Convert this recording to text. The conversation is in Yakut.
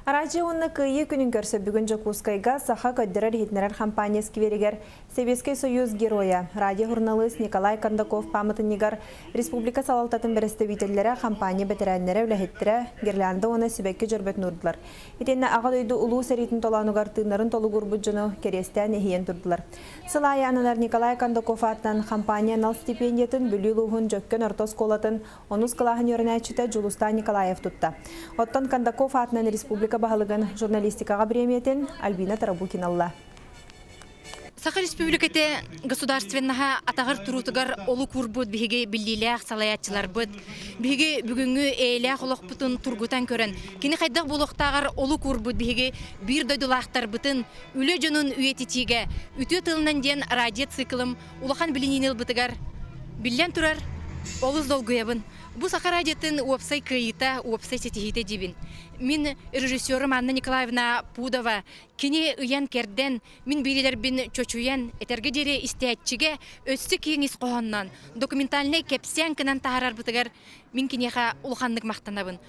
Араадьыйа уонна Кыайыы күнүн көрсө бүгүн Дьокуускайга Саха көрдөрөр-иһитиннэрэр хампаанньа скверигэр Сэбиэскэй Союз Геройа, радио-суруналыыс Николай Кондаков пааматынньыгар республика салалтатын бэрэстэбиитэллэрэ, хампаанньа бэтэрээннэрэ, үлэһиттэрэ гирлянда уонна сибэкки дьөрбөтүн уурдулар. Итиэннэ Аҕа дойду Улуу сэриитин толоонугар тыыннарын толугурбут дьону кэриэстээн иһийэн турдулар. Сыл аайы ананар Николай Кондаков аатынан хампаанньа анал стипендиятын Бүлүү улууһун Дьөккөн орто оскуолатын Онус кылааһын үөрэнээччитэ Дьулустаан Николаев тутта. Оттон Кондаков аатынан республика баһылыгын журналистикаҕа бириэмийэтин Альбина Тарабукина ылла. Саха Республиката государственноһа атаҕар туруутугар олук уурбут биһиги биллиилээх салайааччыларбыт, биһиги бүгүҥҥү эйэлээх олохпутун тургутан көрөн, кини хайдах буолуохтааҕар олук уурбут биһиги биир дойдулаахтарбытын үлэ дьонун үйэтитиигэ үтүө тылынан диэн радио циклым улахан билиниини ылбытыгар, биллэн турар, олус долгуйабын. Бу Саха радиотын уопсай кыайыыта, уопсай ситиһиитэ диибин. Мин режиссерым Анна Николаевна Пудова кини ыйан-кэрдэн, мин биэриилэрбин чочуйан, этэргэ диэри истээччигэ өссө киэҥ ис хоһоонноон, документальнай кэпсээн гынан таһаарарбытыгар мин киниэхэ улаханнык махтанабын.